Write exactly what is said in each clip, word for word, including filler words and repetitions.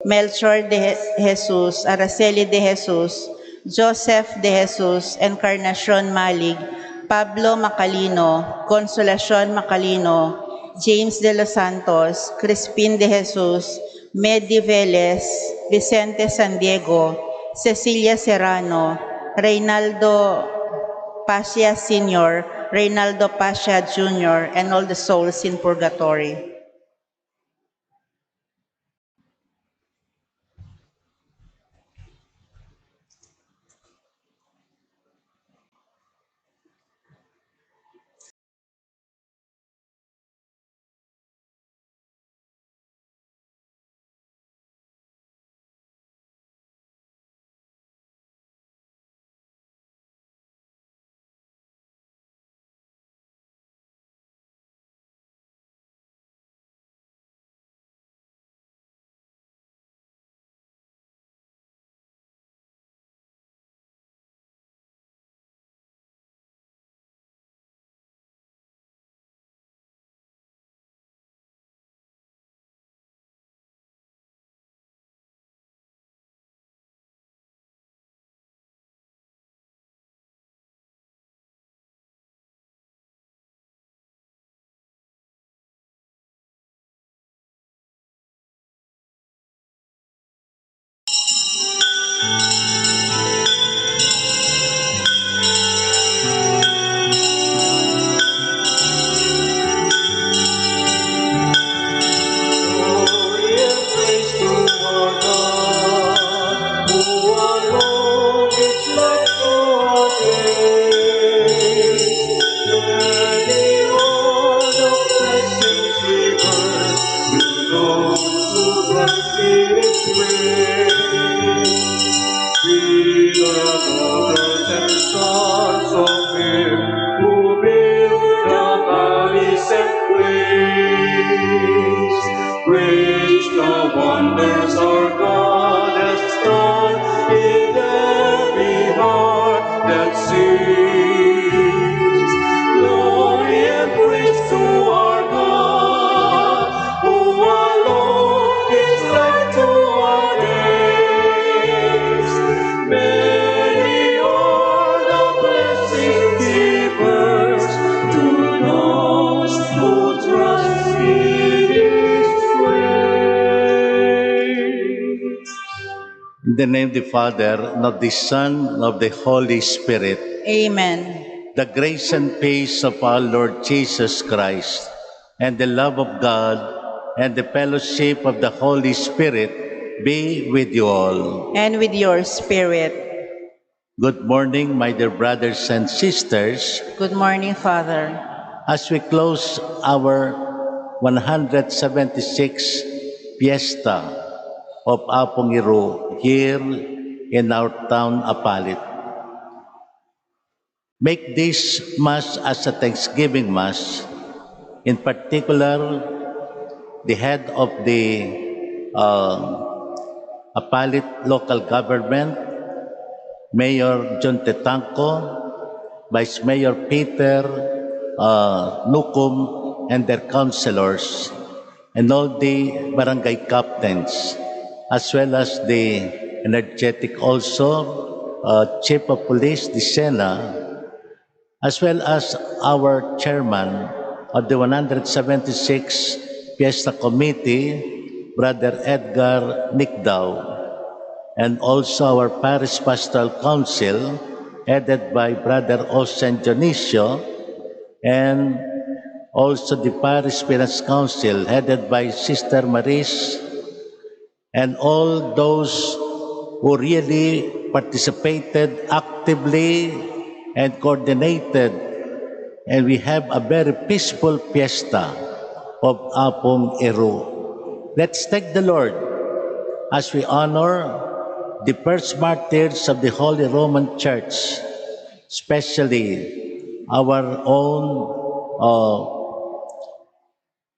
Melchor de Je-, Jesus, Araceli de Jesus, Joseph de Jesus, Encarnacion Malig, Pablo Macalino, Consolacion Macalino, James de los Santos, Crispin de Jesus, Medi Velez, Vicente San Diego, Cecilia Serrano, Reynaldo Pasha Senior, Reynaldo Pasha Junior, and all the souls in purgatory. Glory and praise to our God, who alone is like to our praise. Many are the blessings He brings to those who trust in His ways. We are daughters and sons of Him who built the valleys and plains. Praise the wonders our God has done in every heart that sings. Glory and praise to our God, who alone is like to our praise. Many are the blessings He brings to those who trust in His ways. In the name of the Father, and of the Son, and of the Holy Spirit. Amen. The grace and peace of our Lord Jesus Christ, and the love of God, and the fellowship of the Holy Spirit be with you all. And with your spirit. Good morning, my dear brothers and sisters. Good morning, Father. As we close our one hundred seventy-six Fiesta of Apung Eru here in our town, Apalit, make this Mass as a Thanksgiving Mass. In particular, the head of the, uh, Apalit local government, Mayor John Tetangco, Vice Mayor Peter, uh, Nucum, and their councilors, and all the barangay captains, as well as the energetic also, uh, Chief of Police Disena, as well as our chairman of the one hundred seventy-six Fiesta Committee, Brother Edgar Nicdao, and also our Parish Pastoral Council, headed by Brother Osen Dionisio, and also the Parish Finance Council, headed by Sister Maris, and all those who really participated actively and coordinated, and we have a very peaceful Fiesta of Apung Eru. Let's thank the Lord as we honor the first martyrs of the Holy Roman Church, especially our own, uh,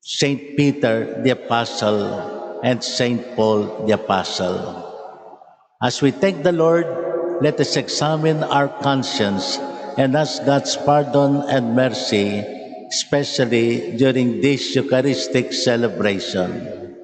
Saint Peter the Apostle and Saint Paul the Apostle. As we thank the Lord, let us examine our conscience and ask God's pardon and mercy, especially during this Eucharistic celebration.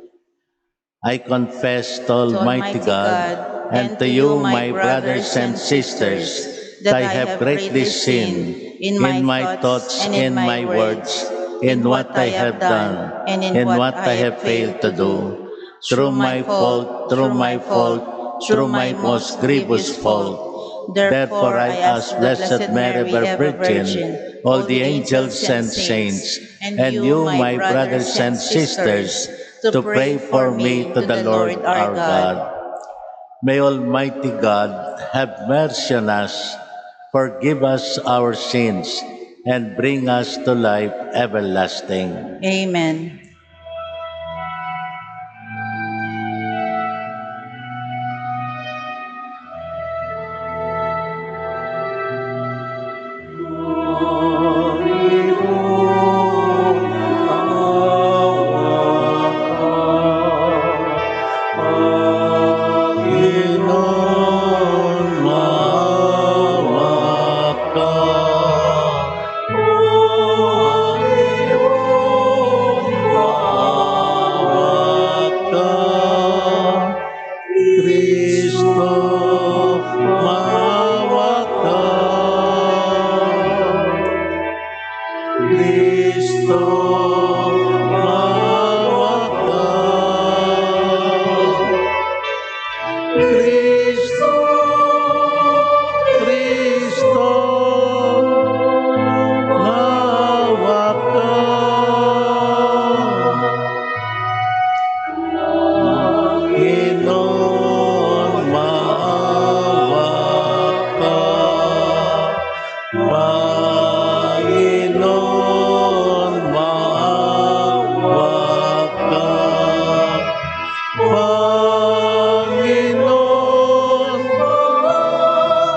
I confess to Almighty God and to you, my brothers and sisters, that I have greatly sinned in my thoughts and in my words, in what I have done and in what I have failed to do. Through my fault, through my fault, through my most grievous fault. Therefore I ask Blessed Mary, ever Virgin, all the angels and saints, and you, my brothers and sisters, to pray for me to the Lord our God. May Almighty God have mercy on us, forgive us our sins, and bring us to life everlasting. Amen. Kristo, mawag ka. Kristo, mawag ka. Kristo, Kristo, mawag ka. Panginoon, maawa ka. Panginoon, maawa ka. Panginoon, maawa ka.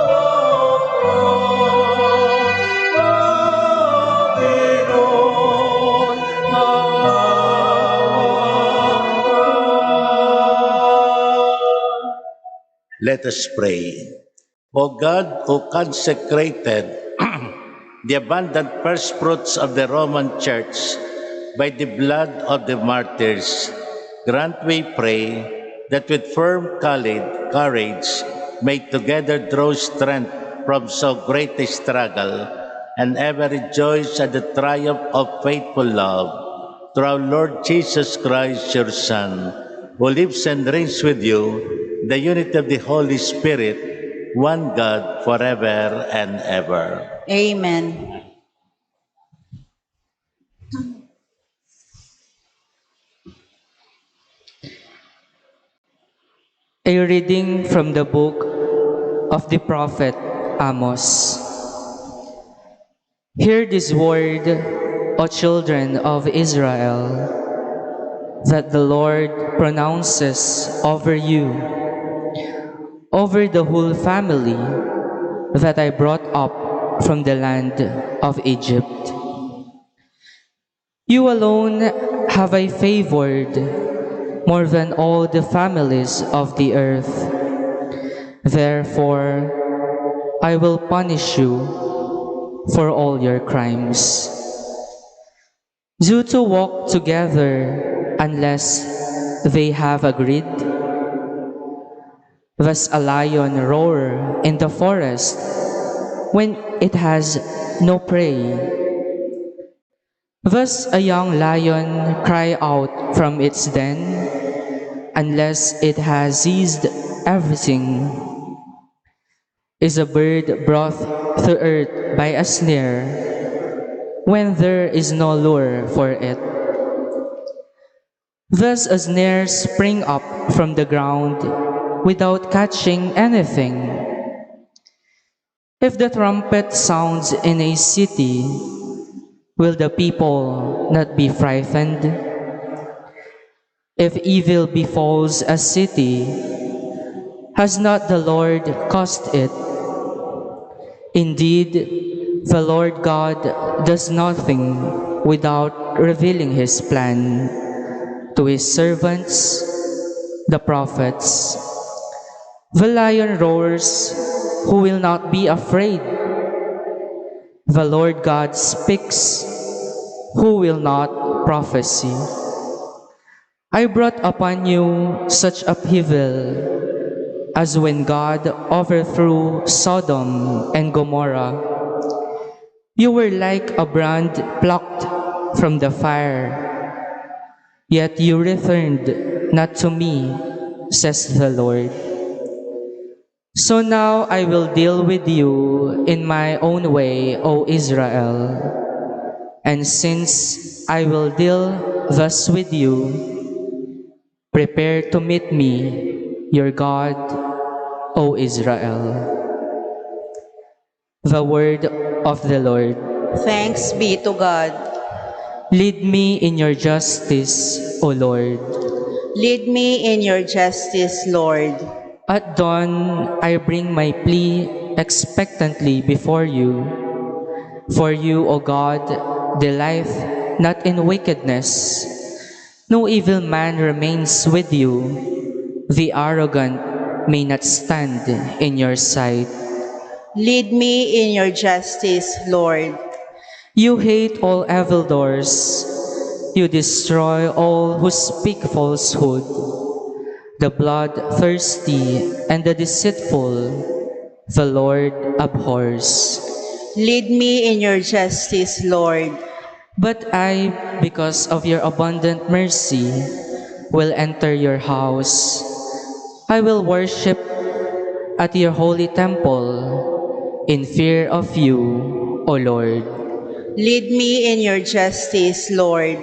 Panginoon, maawa ka. Let us pray. O God, who consecrated the abundant first fruits of the Roman Church by the blood of the martyrs, grant, we pray, that with firm courage, courage may together draw strength from so great a struggle and ever rejoice at the triumph of faithful love. Through our Lord Jesus Christ, your Son, who lives and reigns with you in the unity of the Holy Spirit, one God, forever and ever. Amen. A reading from the book of the prophet Amos. Hear this word, O children of Israel, that the Lord pronounces over you, over the whole family that I brought up from the land of Egypt. You alone have I favored more than all the families of the earth. Therefore, I will punish you for all your crimes. Do two walk together unless they have agreed? Does a lion roar in the forest when it has no prey? Does a young lion cry out from its den unless it has seized everything? Is a bird brought to earth by a snare when there is no lure for it? Does a snare spring up from the ground without catching anything? If the trumpet sounds in a city, will the people not be frightened? If evil befalls a city, has not the Lord caused it? Indeed, the Lord God does nothing without revealing his plan to his servants, the prophets. The lion roars, who will not be afraid? The Lord God speaks, who will not prophesy? I brought upon you such upheaval as when God overthrew Sodom and Gomorrah. You were like a brand plucked from the fire, yet you returned not to me, says the Lord. So now I will deal with you in my own way, O Israel. And since I will deal thus with you, prepare to meet me, your God, O Israel. The word of the Lord. Thanks be to God. Lead me in your justice, O Lord. Lead me in your justice, Lord. At dawn, I bring my plea expectantly before you. For you, O God, delight not in wickedness. No evil man remains with you. The arrogant may not stand in your sight. Lead me in your justice, Lord. You hate all evildoers. You destroy all who speak falsehood. The bloodthirsty and the deceitful, the Lord abhors. Lead me in your justice, Lord. But I, because of your abundant mercy, will enter your house. I will worship at your holy temple in fear of you, O Lord. Lead me in your justice, Lord.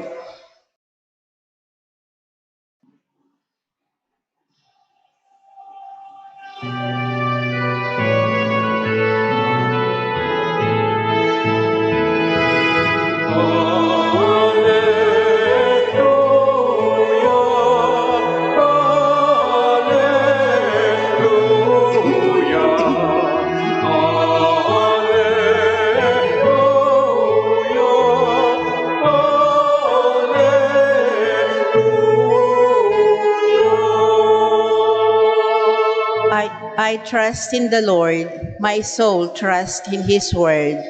I, I trust in the Lord. My soul trusts in his word.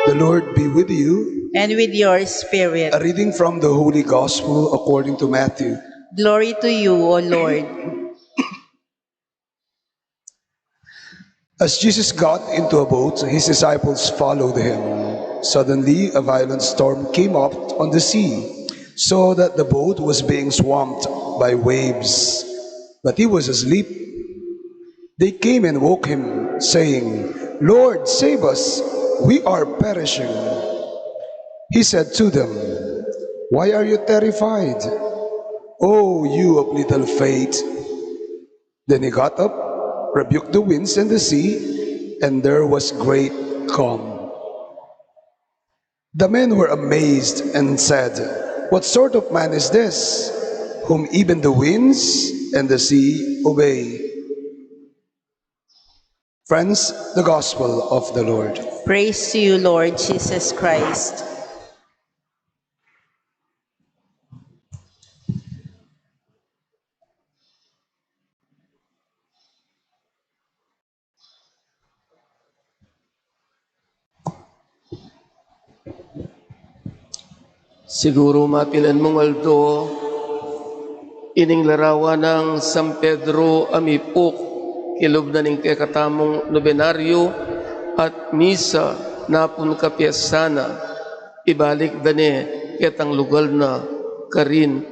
The Lord be with you. And with your spirit. A reading from the Holy Gospel according to Matthew. Glory to you, O Lord. As Jesus got into a boat, his disciples followed him. Suddenly, a violent storm came up on the sea, so that the boat was being swamped by waves. But he was asleep. They came and woke him, saying, "Lord, save us! We are perishing." He said to them, "Why are you terrified? O you of little faith!" Then he got up, rebuked the winds and the sea, and there was great calm. The men were amazed and said, "What sort of man is this, whom even the winds and the sea obey?" Friends, the gospel of the Lord. Praise to you, Lord Jesus Christ. Siguru mapilan mung aldo, ining larawan nang San Pedro a mipuk, kilub na ning kekatamung nobenaryo at misa napun kapiesta na, ibalik da ne ketang lugal na karin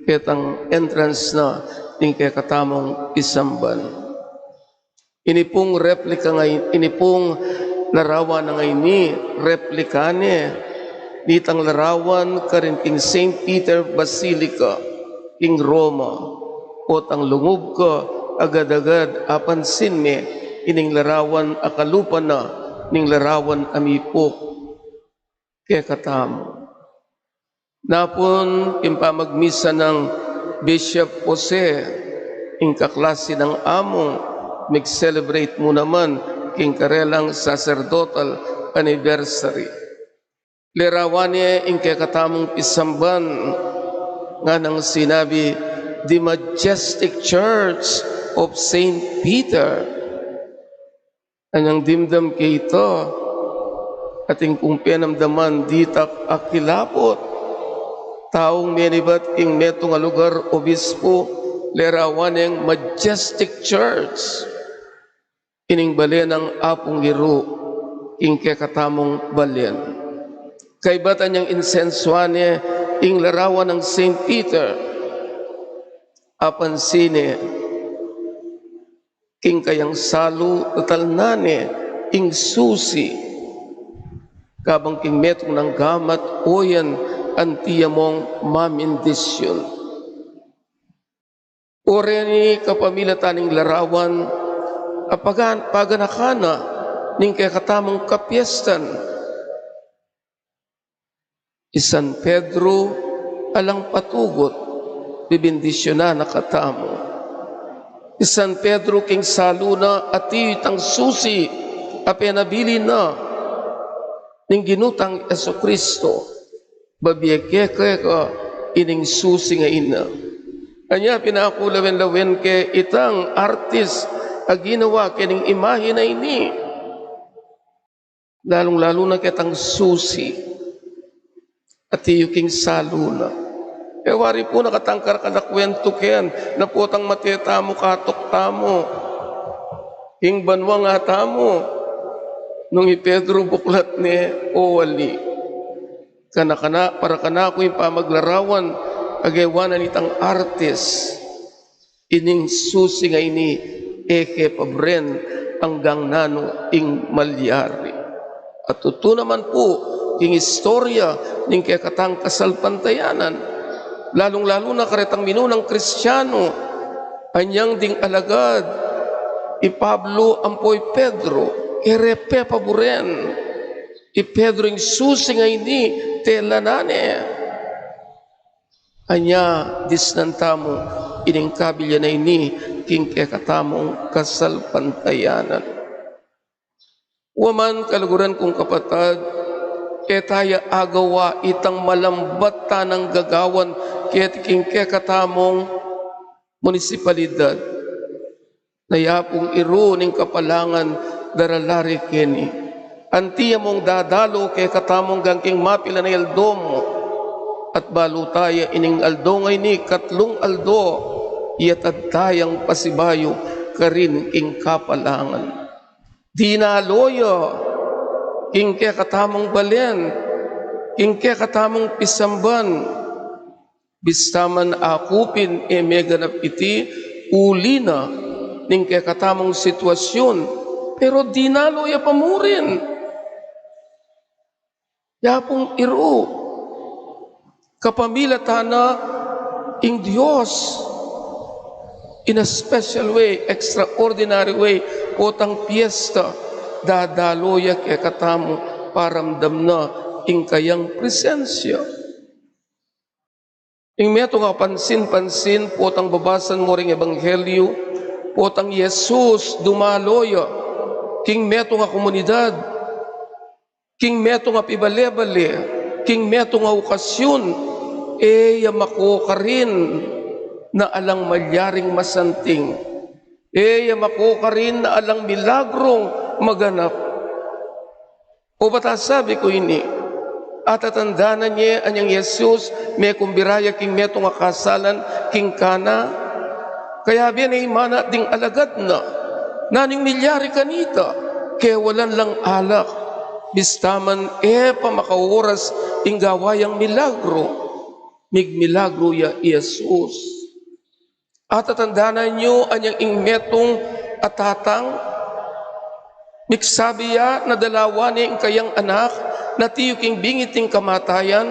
ketang entrance na ning kekatamung pisamban. Ini pung replika ngay-, ini pung larawan a ngeni, replika ne nitang larawan karin king Saint Peter Basilica king Roma, potang lungub ka agad-agad apansin me ining larawan a kalupa na ning larawan a mipuk kekatamu. Napun king pamagmisa nang Bishop Jose, ing kaklasi nang among mig-celebrate mu naman king karelang sacerdotal anniversary. Larawan ne ing kekatamung pisamban, nganang sinabi, "The majestic church of Saint Peter." Anyang dimdam ke ita, atin kung penamdaman ditak a kilaput. Taung menibat king metung a lugar, obispo, larawan neng majestic church. Ining balen nang Apung Iru king kekatamung balen. Kaybat anyang insensuan ne ing larawan nang Saint Peter, apansin ne king kayang salu, tatalnan ne ing susi. Kabang king metung nang gamat, o yan, anti ya mong mamindisyun. O reni kapamilatan ning larawan a pagan-, paganakan na ning kekatamung kapiestan. I San Pedro alang patugut, bibindisyunan na katamu. I San Pedro king salu na, atiu itang susi a penabilin na ning Ginu tang Jesucristo. Babie ke keka ining susi ngeni. Anya pinakulawen-lawen ke itang artist a ginawa kening imahe a ini. Lalung-lalu na ketang susi, atiu king salu na. E wari pu na katang karakal a kwentu ken, na potang mate tamu, katok tamu king banua, ngatamu, nung i Pedro buklat ne o ali. Kana-kana, para kanaku ing pamaglarawan a gewa na nitang artist. Ining susi ngeni e ke paburen anggang nanu ing malyari. At tutu naman pu, king istorya ning kekatang kasalpantayanan, lalung-lalu na karetang minunang Kristiano, anyang ding alagad i Pablo ampo i Pedro, e re pepaburen i Pedro ing susi ngeni, telanan ne. Anya, disnan tamu ining kabilyan a ini king kekatamung kasalpantayanan. Wa man, kaluguran kung kapatad, e taya agawa itang malambat tanang gagawan keti king kekatamung munisipalidad. Na i Apung Iru ning kapalangan darala re keni. Anti ya mong dadalu kekatamu anggang king mapilan a aldo mu. At balu taya ining aldo ngeni, katlung aldo, iyatad tayang pasibayu karin king kapalangan. Dinalu ya king kekatamung balen, king kekatamung pisamban. Bista man aku pin e meganap iti, uli na ning kekatamung sitwasyun, pero dinalu ya pa murin. I Apung Iru, kapamilatan na ing Dios in a special way, extraordinary way, potang piesta, dadalu ya kekatamu, paramdam na ing kayang presensya. Ing metung a pansin-pansin, potang babasan mu ring ebanghelyu, potang i Jesus dumalu ya king metung a komunidad, king metung a pibale-bale, king metung a okasyun, e ya mako karin na alang malyaring masanting, e ya mako karin na alang milagrung maganap. Obat asabi ku ini, atatandanan ye anyang i Jesus mekumbira ya king metung a kasalan king Cana? Kayabe ne ing manat ding alagad na, "Nanu ing milyari kanita? Kewalan lang alak." Bista man e pa makaoras ing gawa yang milagru, migmilagru ya i Jesus. Atatandanan yu anyang ing metung a tatang, miksabi ya na dalawan ne ing kayang anak na atiu king bingit king kamatayan?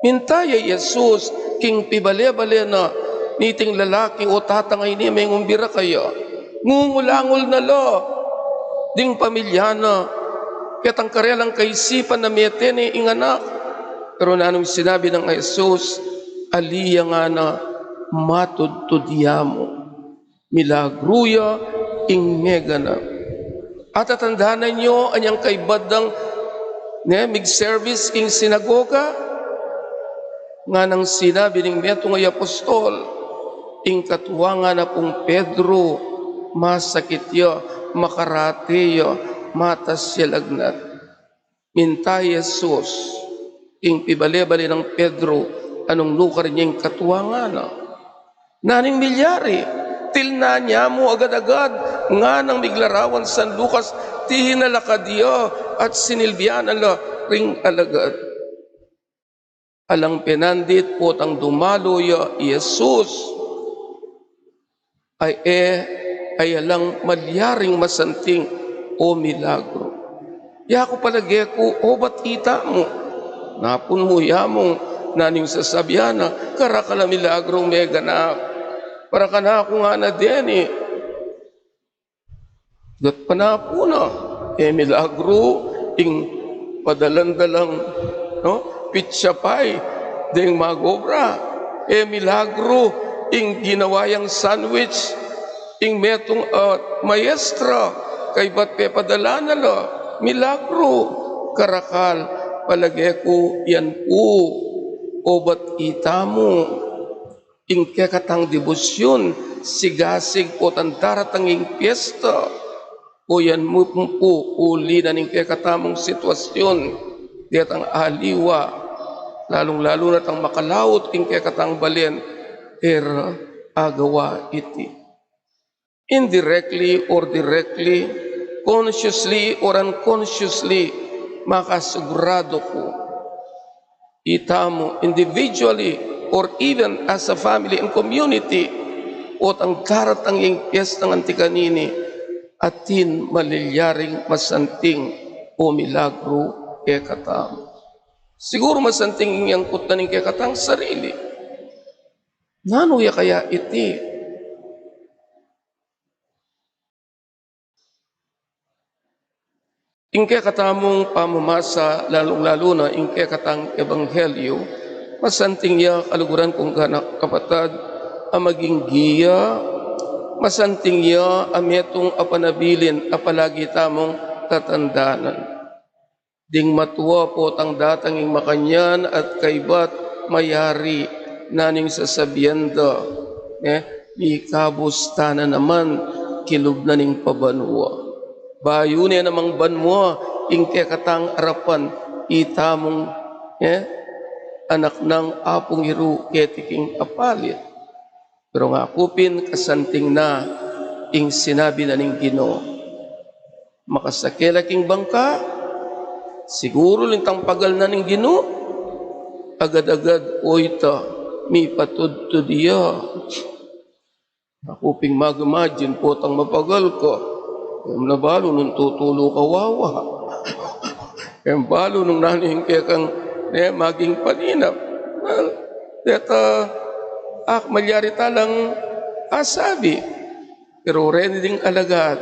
Minta ya i Jesus king pibale-bale na niting lalaki o tatang a ini a mengumbira kaya. Ngungulangul na la ding pamilya na, ketang karelang kaisipan na mete ne ing anak. Pero nanung sinabi nang Jesus? Ali ya ngana, matudtud ya mu. Milagru ya ing meganap. Atatandanan yu anyang kaybat dang, ne, mig-service king sinagoga? Nganang sinabi ning metung a apostol, ing katua ngan a pung Pedro, masakit ya, makarate ya, matas ya lagnat. Minta i Jesus king pibale-bale nang Pedro, anung nukar ning katua ngana. Naning milyari, tilnan ya mu agad-agad, nganang miglarawan San Lucas, tinalakad ya at sinilbian na la ring alagad. Alang penandit potang dumalu ya i Jesus, ay e, ay alang malyaring masanting o milagru. Yaku palage ku, obat ita mu. Napun mu ya mung naning sasabian na, karakal a milagrung meganap. Para kanaku ngana deni. Gat panapu na, e milagru ing padalan-dalang, no, pizza pie deng mag-obra. E milagru ing ginawa yang sandwich ing metung a maestra, kaybat pepadala na la. Milagru, karakal, palage ku yan pu, obat ita mu. Ing kekatang debosyun, sigasig potang daratang ing piesta, o yan mu pu, uli na ning kekatamung sitwasyun, detang aliwa, lalung-lalu na tang makalaut king kekatang balen, e ra agawa iti. Indirectly or directly, consciously or unconsciously, makasiguradu ku, ita mu individually or even as a family and community, potang daratang ing piesta ngan ti kanini, atin malilyaring masanting o milagru kekatamu. Siguru masanting ing angkut na ning kekatang sarili. Nanu ya kaya iti? Ing kekatamung pamamasa, lalung-lalu na ing kekatang ebanghelyu, masanting ya, kaluguran kung anak kapatad, a maging giya, masanting ya a metung a panabilin a palagi tamung tatandanan. Ding matua potang datang ing makanyan at kaybat mayari na ning sasabian da, ne, mikabus tana naman kilub na ning pabanua. Bayu ne namang banua ing kekatang arapan, ita mung, ne, anak nang apung iru keti king apalit. Pero ngaku pin kasanting na ing sinabi na ning Ginu. Makasake la king bangka, siguru lintang pagal na ning Ginu, agad-agad o ita mipatudtud ya. Aku ping mag-imagine potang mapagal ka. Em na balu nung tutulu ka wawa. Em balu nung nanu ing kekang, ne, maging paninap. Well, deta, ak malyari talang asabi. Pero reni ding alagad,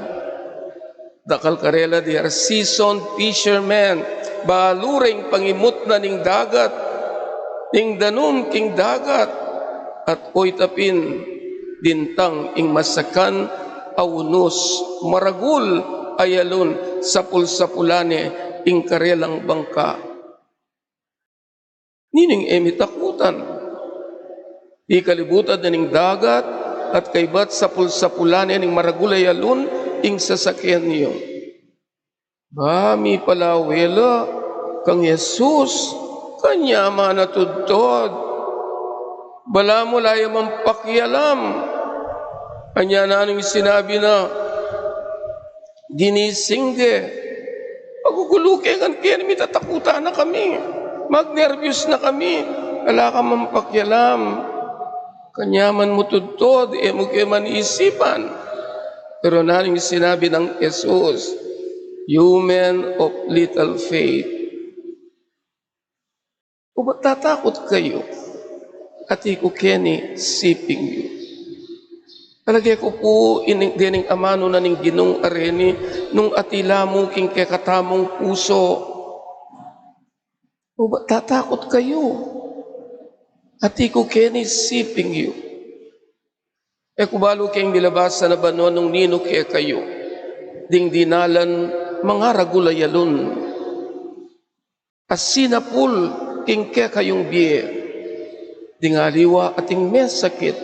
dakal karela, they are seasoned fishermen. Balu reng pangimut na ning dagat, ning danum king dagat, at oy tapin dintang ing masakan a unus, maragul a yalun, sapul-sapulan ne ing karelang bangka. Nining e mi takutan? Di kalibutan na ning dagat, at kaybat sapul-sapulan ne ning maragul a yalun ing sasaken yu. Ba, mipalawe la kang Jesus, kanyaman a tudtud. Balamu ala ya mang pakialam. Anya nanu ing sinabi na, ginising ke. Magugulu ke ngan keni, mitatakutan na kami. Magnerbyos na kami. Ala ka mang pakialam. Kanyaman mu tudtud, e mu ke man isipan. Pero nanu ing sinabi nang Jesus, "You men of little faith." O ba't tatakut kayu? Ati ku keni, siping yu. Palage ku pu, ining, dening amanu na ning Ginung areni, nung ati la mu king kekatamung pusu. O ba't tatakut kayu? Ati ku keni, siping yu. E ku balu keng milabas a banua nung ninu kekayu ding dinalan mangaragul a yalun a sinapul king kekayung bie. Ding aliwa ating mesakit,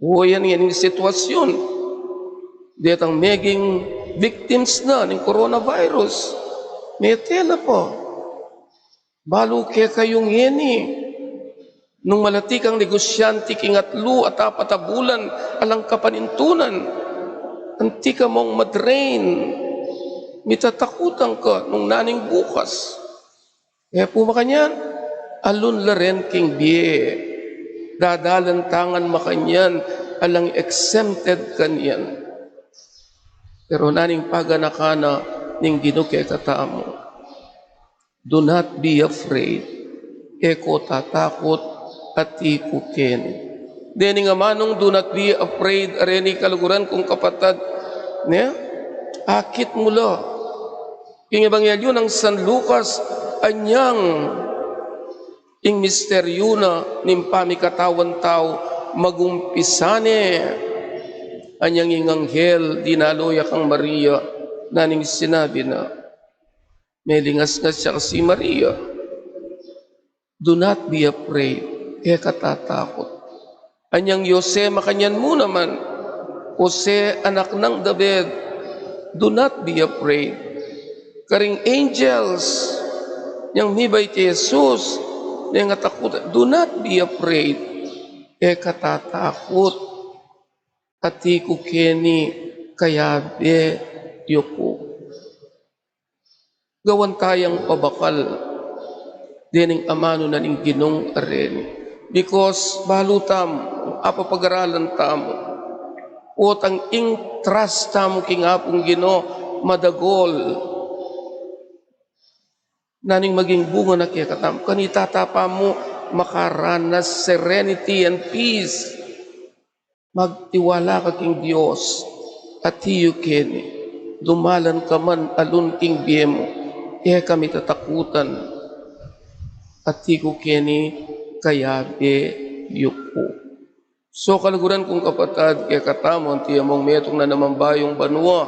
o yan, yan ing sitwasyun, detang meging victims na ning coronavirus. Mete na pa. Balu kekayu ngeni, nung malati kang negosyante king atlu at apat a bulan alang kapanintunan, anti ka mung ma-drain, mitatakutan ka nung naning bukas. E pu makanyan, alun la ren king bie, dadalan ta ngan makanyan, alang exempted kanyan. Pero naning paganakan na ning Ginu kekatamu. Do not be afraid. E ko tatakut, ati ku keni. Dening amanung do not be afraid, a reni kaluguran kung kapatad, ne? Akit mu la. King Ebanghelyo nang San Lucas, anyang ing misteryu na ning pamikatawan tau, magumpisa ne, anyang ing anghel dinalu ya kang Maria, naning sinabi na, melingasngas ya kasi Maria. Do not be afraid, e ka tatakut. Anyang Jose, makanyan mu naman, Jose, anak nang David, do not be afraid. Karing angels, nyang mibait i Jesus, ne nga takut, do not be afraid, e ka tatakut. Ati ku keni, kayabe yu ku. Gawan tayang pabakal dening amanu na ning Ginung a reni. Because balu tamu, apapag-aralan tamu, o tang ing trust tamu king Apung Ginu, madagul. Naning maging bunga na kekatamu, kanita ta pa mu makaranas serenity and peace. Magtiwala ka king Dios, ati yu keni, dumalan ka man alun king bie mu, e ka mitatakutan, ati ku keni, kayabe yu ku. So, kaluguran kung kapatad, kekatamu, anti ya mung metung na naman bayung banua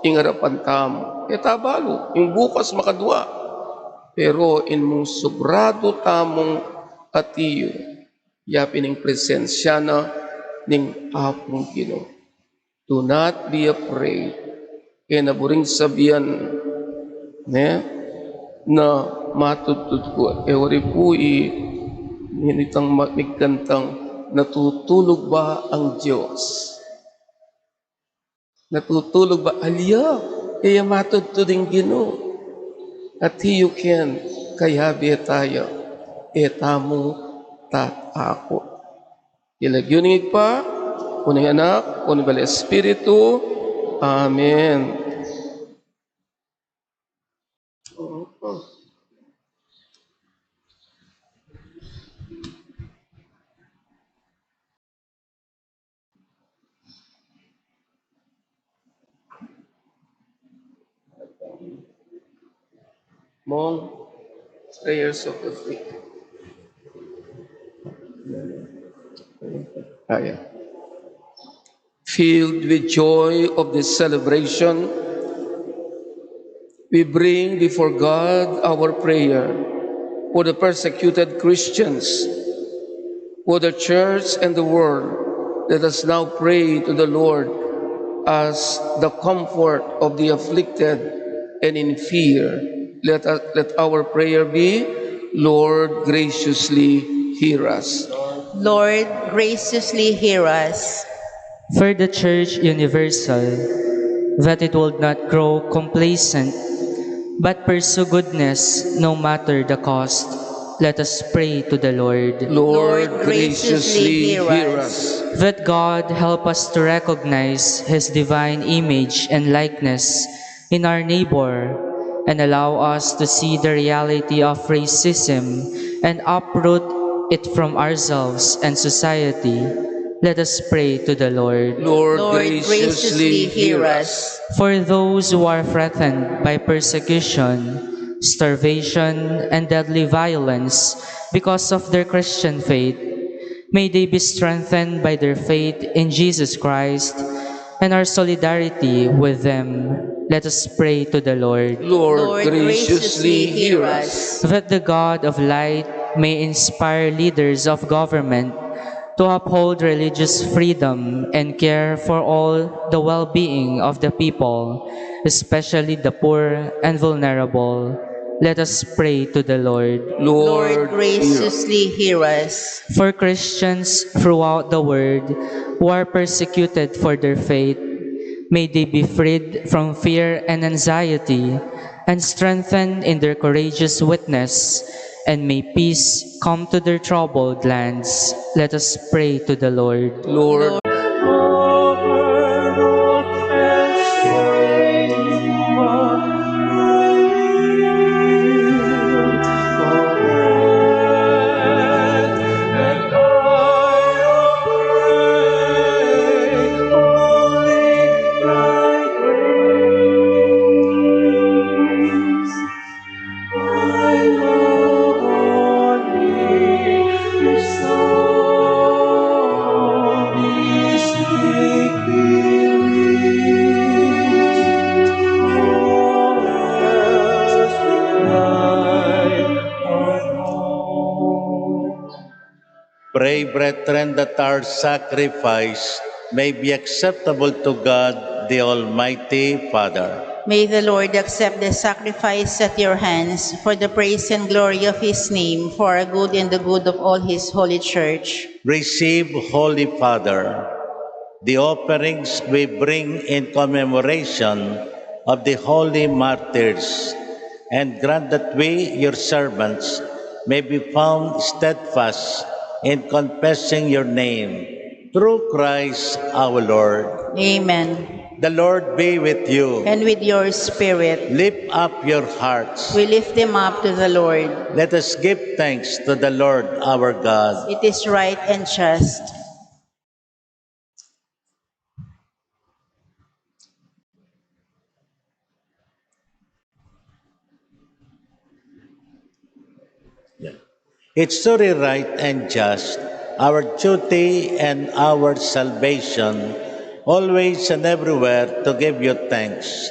ing arapan tamu. E ta balu ing bukas makadua. Pero ing mung subradu tamung ati yu, yapin ing presensya na ning Apung Ginu. Do not be afraid. E na buring sabian, ne, na matudtud ku. E wari pu i, ninu itang ma-, migkantang, "Natutulog ba ang Diyos?" Natutulog ba? Alya, e ya matudtud ing Ginu. Ati yu ken, kayabe taya, e tamu tatakut. King lagyu ning Ibpa, o ning Anak, o ning Banal Espiritu. Amen. Mong, prayers of the faith. Ah, yeah. Filled with joy of this celebration, we bring before God our prayer for the persecuted Christians, for the church and the world. Let us now pray to the Lord as the comfort of the afflicted and in fear. Let us, let our prayer be, "Lord, graciously hear us." Lord, graciously hear us. For the Church Universal, that it would not grow complacent, but pursue goodness no matter the cost. Let us pray to the Lord. Lord, graciously hear us. That God help us to recognize His divine image and likeness in our neighbor and allow us to see the reality of racism and uproot it from ourselves and society. Let us pray to the Lord. Lord, Lord, graciously graciously hear hear us. For those who are threatened by persecution, starvation, and deadly violence because of their Christian faith, May they be strengthened by their faith in Jesus Christ and our solidarity with them. Let us pray to the Lord. Lord, Lord, graciously hear us. That the God of light may inspire leaders of government to uphold religious freedom and care for all the well-being of the people, especially the poor and vulnerable. Let us pray to the Lord. Lord, Lord, graciously hear us. For Christians throughout the world who are persecuted for their faith, may they be freed from fear and anxiety and strengthened in their courageous witness, and may peace come to their troubled lands. Let us pray to the Lord. Lord, pray, brethren, that our sacrifice may be acceptable to God, the Almighty Father. May the Lord accept the sacrifice at your hands for the praise and glory of his name, for our good and the good of all his holy church. Receive, Holy Father, the offerings we bring in commemoration of the holy martyrs, and grant that we, your servants, may be found steadfast in confessing your name, through Christ our Lord. Amen. The Lord be with you. And with your spirit. Lift up your hearts. We lift them up to the Lord. Let us give thanks to the Lord our God. It is right and just. Yeah. It's truly right and just, our duty and our salvation, always and everywhere to give you thanks,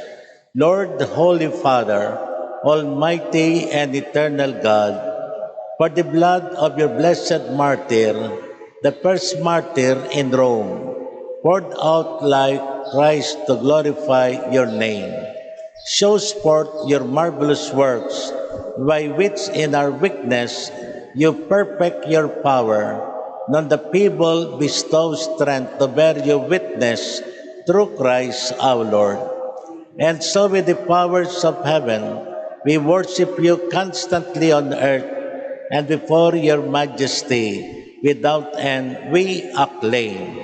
Lord, Holy Father, Almighty and Eternal God, for the blood of your blessed martyr, the first martyr in Rome, poured out like Christ to glorify your name, shows forth your marvelous works, by which in our weakness you perfect your power, and on the feeble bestow strength to bear you witness, through Christ our Lord. And so, with the powers of heaven, we worship you constantly on earth, and before your majesty without end we acclaim.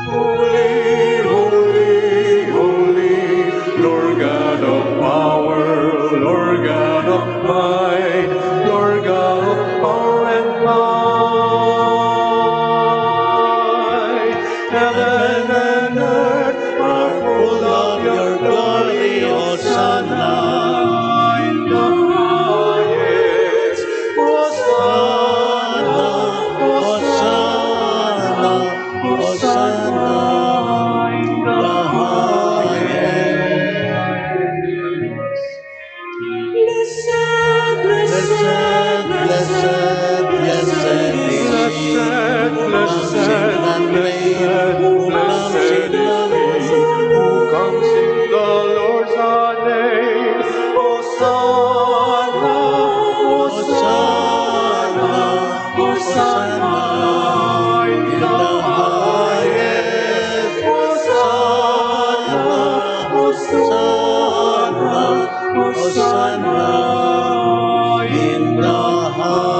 Holy, holy, holy, Lord God of power, Lord God of might, Lord God of power and might. Heaven and earth are full of your glory. Hosanna in the highest. Hosanna, Hosanna, Hosanna in the highest. Blessed, blessed, blessed, blessed is he who comes in the name, who comes in the Lord's name. Hosanna, Hosanna, Hosanna in the highest. Hosanna, Hosanna, Hosanna in the highest.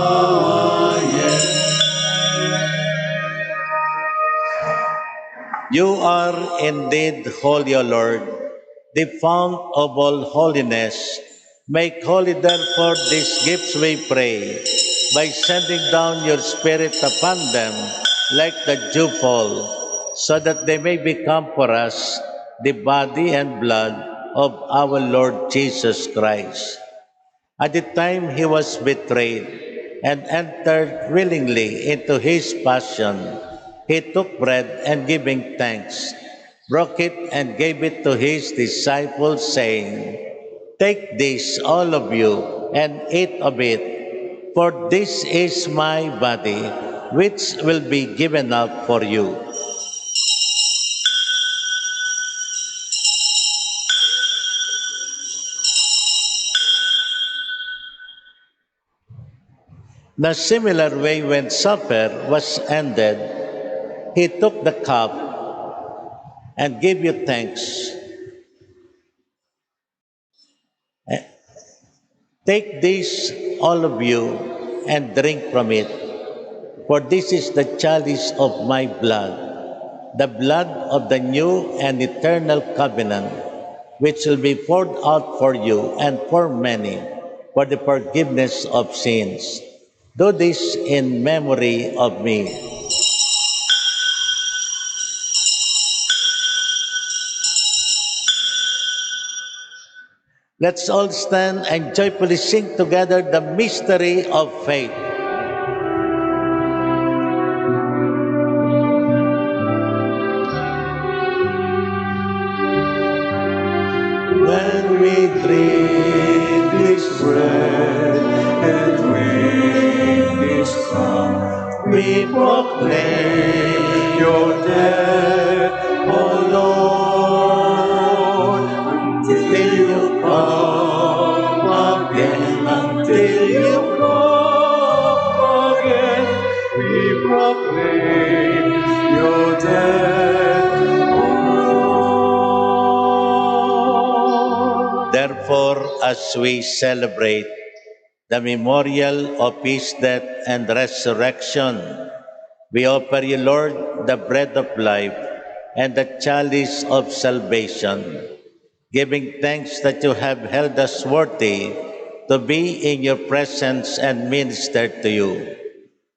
You are indeed holy, O Lord, the fount of all holiness. Make holy, therefore, these gifts, we pray, by sending down your Spirit upon them like the dewfall, so that they may become for us the body and blood of our Lord Jesus Christ. At the time he was betrayed and entered willingly into his passion, he took bread and, giving thanks, broke it and gave it to his disciples, saying, "Take this, all of you, and eat of it, for this is my body, which will be given up for you." In a similar way, when supper was ended, he took the cup and gave you thanks. "Take this, all of you, and drink from it, for this is the chalice of my blood, the blood of the new and eternal covenant, which will be poured out for you and for many for the forgiveness of sins. Do this in memory of me." Let's all stand and joyfully sing together the mystery of faith. When we drink this bread and drink this cup, we proclaim your death, O Lord, until you come again, until you come again, we proclaim your death, O Lord. Therefore, as we celebrate the memorial of his death and resurrection, we offer you, Lord, the bread of life and the chalice of salvation, giving thanks that you have held us worthy to be in your presence and minister to you.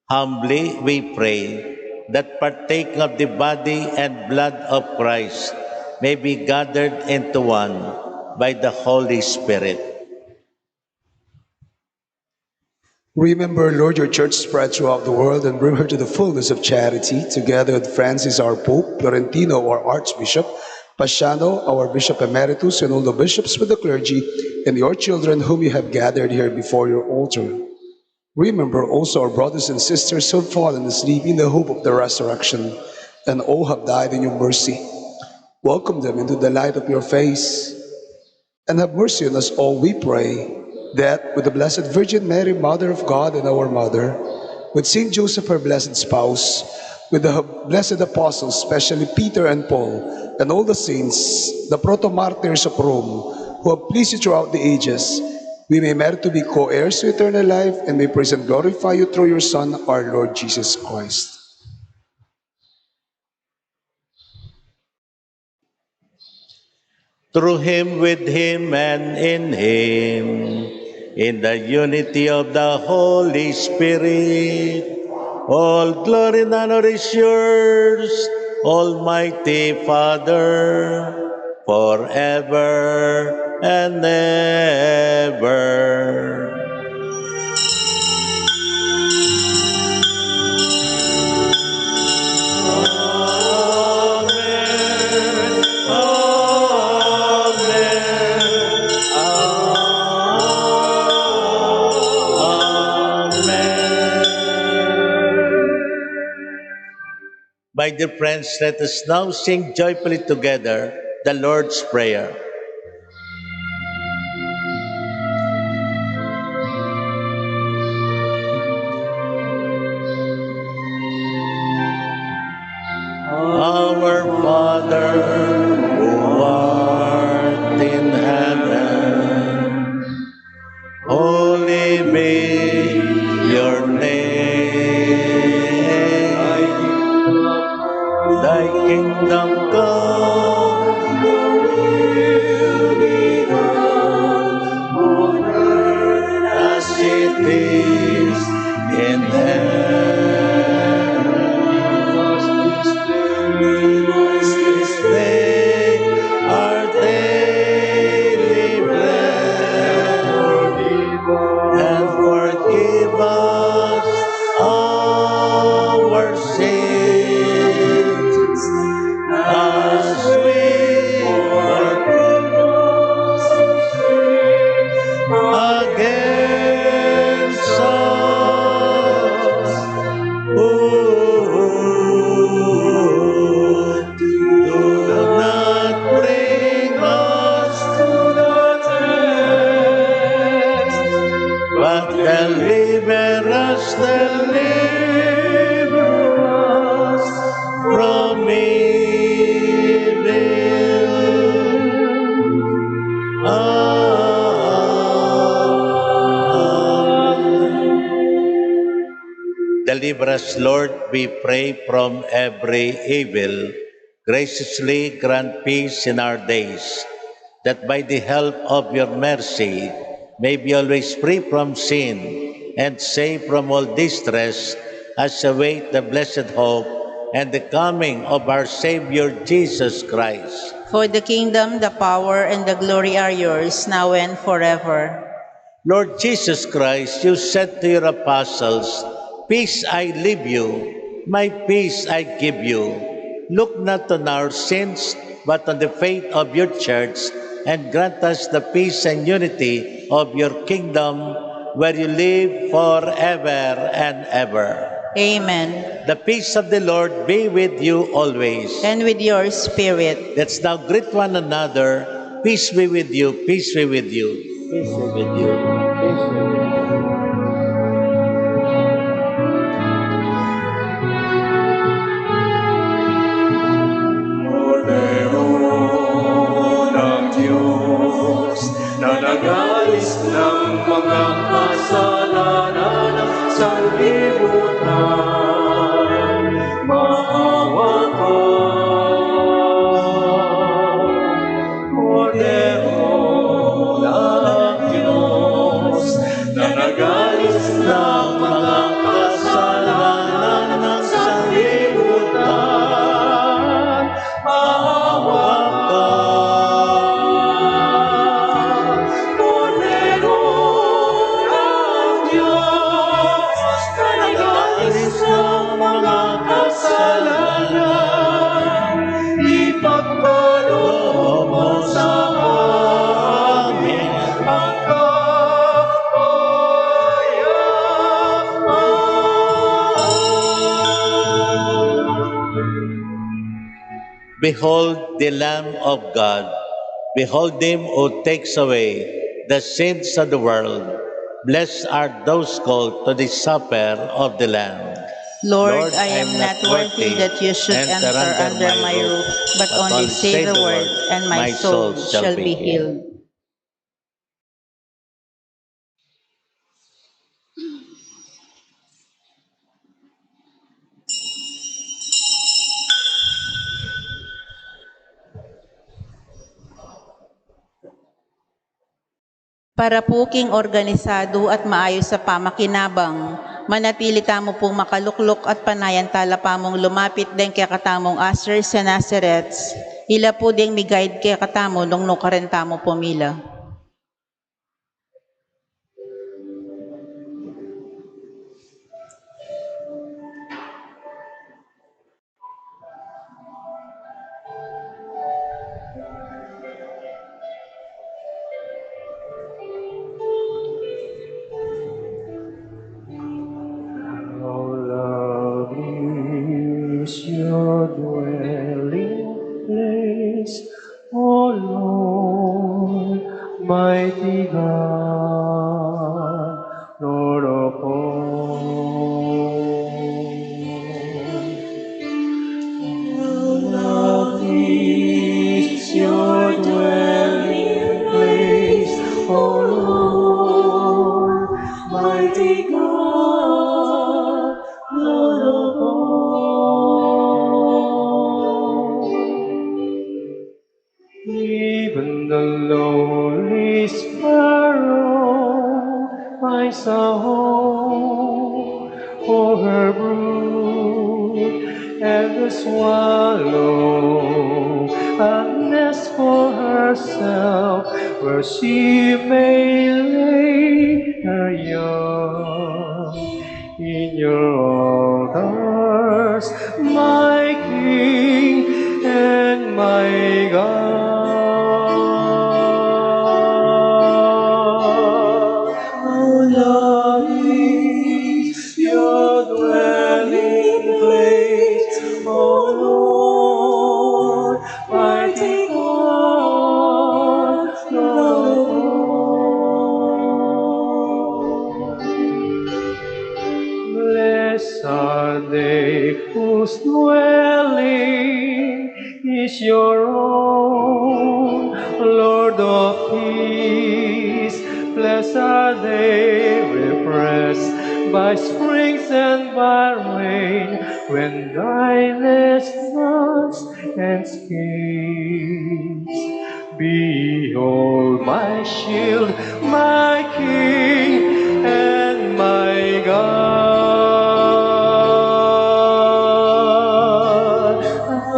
Humbly we pray that, partaking of the body and blood of Christ, may be gathered into one by the Holy Spirit. Remember, Lord, your church spread throughout the world and bring her to the fullness of charity, together with Francis, our Pope, Florentino, our Archbishop, Paciano, our Bishop Emeritus, and all the bishops with the clergy, and your children whom you have gathered here before your altar. Remember also our brothers and sisters who have fallen asleep in the hope of the resurrection, and all have died in your mercy. Welcome them into the light of your face. And have mercy on us all, we pray, that with the Blessed Virgin Mary, Mother of God and our Mother, with Saint Joseph, her blessed spouse, with the blessed apostles, especially Peter and Paul, and all the saints, the proto-martyrs of Rome, who have pleased you throughout the ages, we may merit to be co-heirs to eternal life and may praise and glorify you through your Son, our Lord Jesus Christ. Through him, with him, and in him, in the unity of the Holy Spirit, all glory and honor is yours, Almighty Father, forever and ever. Amen. Amen. Amen. My dear friends, let us now sing joyfully together the Lord's Prayer. Our Father, who art in heaven, holy be your name. Thy kingdom come, Deliver us, deliver us from evil. Amen. Deliver us, Lord, we pray, from every evil. Graciously grant peace in our days, that by the help of your mercy may be always free from sin and safe from all distress, as await the blessed hope and the coming of our Savior Jesus Christ. For the kingdom, the power, and the glory are yours, now and forever. Lord Jesus Christ, you said to your apostles, "Peace I leave you, my peace I give you." Look not on our sins, but on the faith of your church, and grant us the peace and unity of your kingdom, where you live forever and ever. Amen. The peace of the Lord be with you always. And with your spirit. Let's now greet one another. Peace be with you. Peace be with you. Peace be with you. Peace be with you. Kordero ng Diyos, na nagalis ng mga kasalanan ng sanlibutan, maawa ka. Kordero ng Diyos, na nagalis ng mga kasalanan ng sanlibutan, maawa ka. Kordero ng Diyos, na nagalis ng mga kasalanan, ipagkaloob mo sa amin ang kapayapaan. Behold the Lamb of God. Behold him who takes away the sins of the world. Blessed are those called to the supper of the Lamb. Lord, I am not worthy that you should enter under my roof, but only say the word, and my soul shall be healed. Para pu king organisadu at maayus a pamakinabang, manatili tamu pung makalukluk at panayantala pamung lumapit deng kekatamung Ushers and Usherettes, ila pu ding mi-guide kekatamu nung nukarin tamu pumila. How lovely is your dwelling place, O Lord, mighty God, Lord of all. How lovely is your dwelling place, O Lord, mighty God, Lord of all. Even the lowly sparrow finds a home for her brood, and the swallow a nest for herself, where she may lay her young. In your altars, my King and my God. How lovely is your dwelling place, O Lord, mighty God, Lord of all. They whose dwelling is your own, Lord of peace. Blessed are they refreshed by springs and by rain, when dryness floods and escapes. Behold my shield, my King, and my God.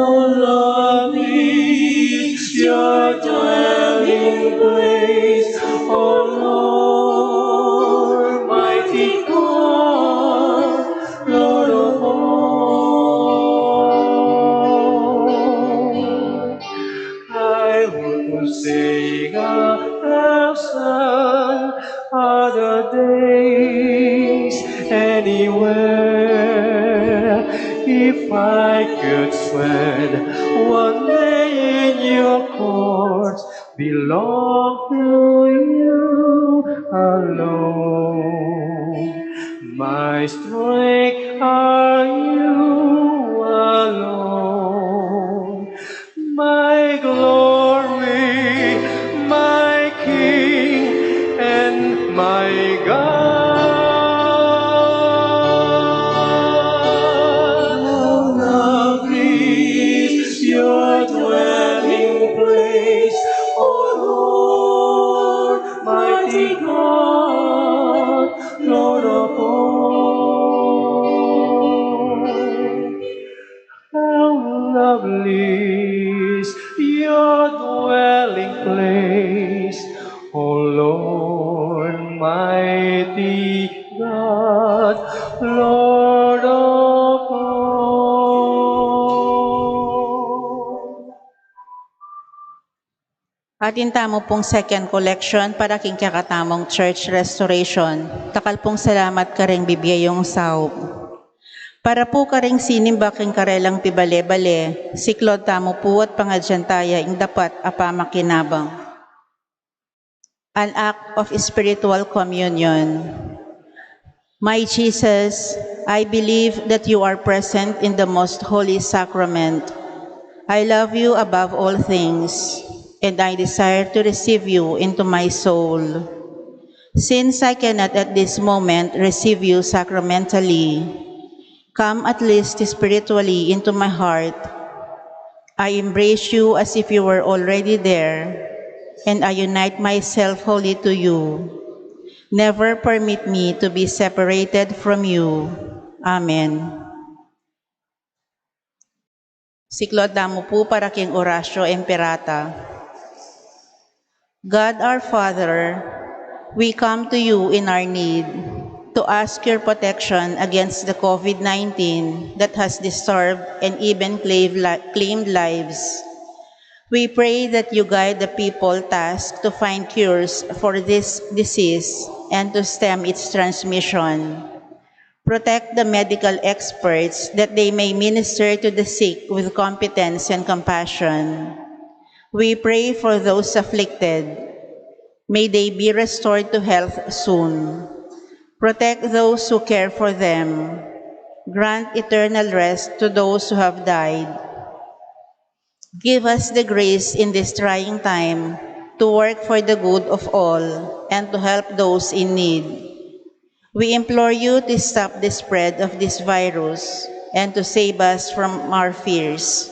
How lovely is your dwelling place, O Lord, mighty God, Lord of all. I would sing a thousand other days anywhere, if I could spend one day in your courts. Belong to you alone. My strength are you alone. My glory, my King, and my God. How lovely is your dwelling place, O Lord, mighty God, Lord of all. How lovely is your dwelling place, O Lord, mighty God, Lord of all. Atin tamu pung second collection para king kekatamung church restoration. Dakal pung salamat karing bibie yung saup. Para pu karing sinimba king karelang pibale-bale, siklaud tamu pu at pangadyan taya ing dapat a pamakinabang. An act of spiritual communion. My Jesus, I believe that you are present in the most holy sacrament. I love you above all things, and I desire to receive you into my soul. Since I cannot at this moment receive you sacramentally, come at least spiritually into my heart. I embrace you as if you were already there, and I unite myself wholly to you. Never permit me to be separated from you. Amen. Siklaud tamu pu para king Oratio Imperata. God our Father, we come to you in our need to ask your protection against the COVID nineteen that has disturbed and even claimed li-, claimed lives. We pray that you guide the people tasked to find cures for this disease and to stem its transmission. Protect the medical experts that they may minister to the sick with competence and compassion. We pray for those afflicted. May they be restored to health soon. Protect those who care for them. Grant eternal rest to those who have died. Give us the grace in this trying time to work for the good of all and to help those in need. We implore you to stop the spread of this virus and to save us from our fears.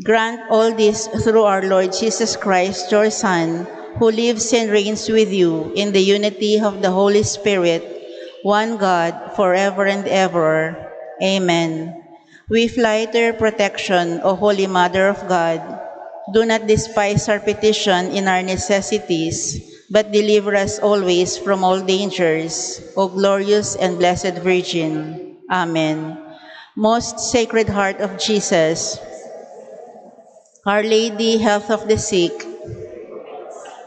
Grant all this through our Lord Jesus Christ, your Son, who lives and reigns with you in the unity of the Holy Spirit, one God, forever and ever. Amen. We fly to your protection, O Holy Mother of God. Do not despise our petition in our necessities, but deliver us always from all dangers, O glorious and blessed Virgin. Amen. Most Sacred Heart of Jesus, Our Lady, Health of the Sick,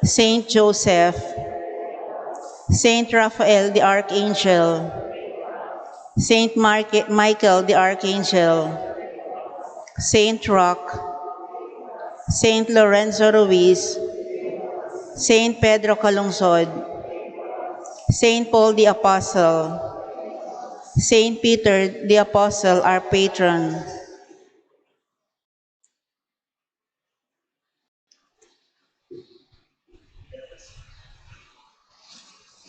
Saint Joseph, Saint Raphael the Archangel, Saint Mark-, Michael the Archangel, Saint Roch, Saint Lorenzo Ruiz, Saint Pedro Calungsod, Saint Paul the Apostle, Saint Peter the Apostle, our patron.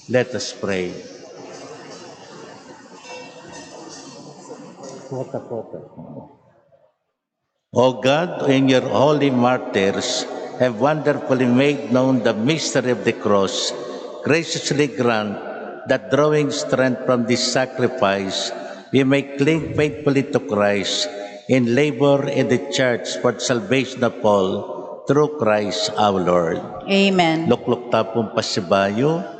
Let us pray. Kota, kota. O God, who in your holy martyrs have wonderfully made known the mystery of the cross, graciously grant that, drawing strength from this sacrifice, we may cling faithfully to Christ and labor in the church for the salvation of all, through Christ our Lord. Amen. Lukluk ta pung pasibayu.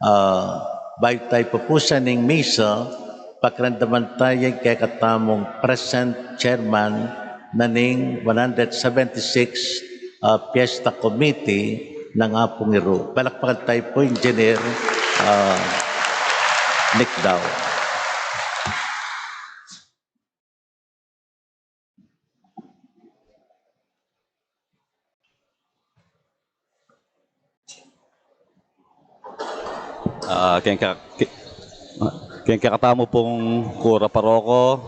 Ah, bayu tayu pupusan ing misa, pakiramdaman taya ing kekatamung present chairman na ning one hundred seventy-six, ah, Fiesta Committee nang Apung Iru. Palakpakan tayu pu, Engineer, ah, Nick Dao. Ah, keng ka-, ke-, keng kekatamu pung kura paroko,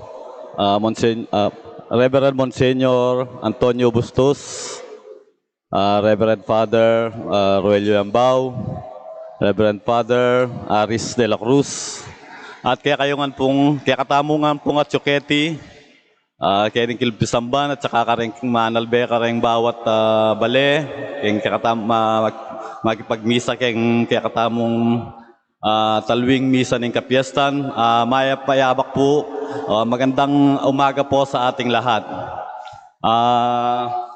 ah, Monsen-, ah, Reverend Monsignor Antonio Bustos, ah, Reverend Father, ah, Roelio Yambao, Reverend Father Aris de la Cruz, at kekayu ngan pung, kekatamu ngan pung atiu keti, ah, keng kilub pisamban at saka kareng manalbe kareng bawat, ah, bale, keng kekatam-, ma-, makipagmisa keng kekatamung, ah, talwing misa ning kapiestan. Ah, mayap a yabak pu, ah, magandang umaga po sa ating lahat. Ah,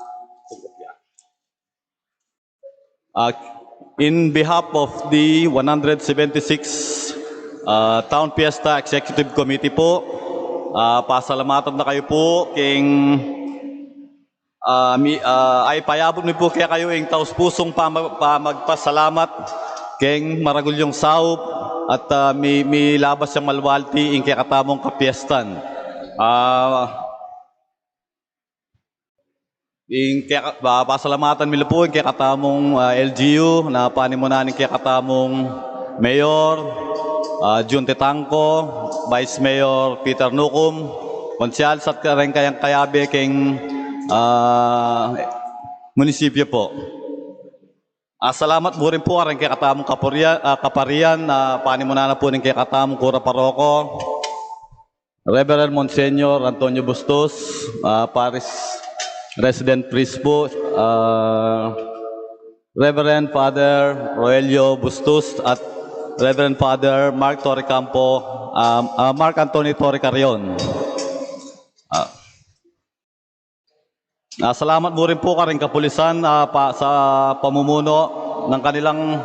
Uh, in behalf of the one hundred seventy-six, uh, Town Fiesta Executive Committee po, uh, pasalamatan da kayu po keng, uh, mi-, uh, ay payabut mi po kekayu ing taus-pusung pama-, pamagpasalamat keng maragulyung saup at, uh, mi-, milabas yang maluwalti ing kekatamung kapiestan. Uh, Ing keka-, pa-, pasalamatan mi la pu ing kekatamung, ah, L G U na panimunan ning kekatamung Mayor, ah, Jun Tetangco, Vice Mayor Peter Nucum, Konsehal at kareng kayang kayabe keng, ah, munisipyu po. Ah, salamat mu rin pu kareng kekatamung kapurian, ah, kaparian na panimunan na pu ning kekatamung kura paroko. Reverend Monsignor Antonio Bustos, ah, Parish Resident Priest po, ah, Reverend Father Roelio Bustos at Reverend Father Mark Torrecampo, ah, ah, Mark Anthony Torrecarion. Ah, Ah, salamat mu rin po karing kapulisan, ah, pa, sa pamumuno ng kanilang,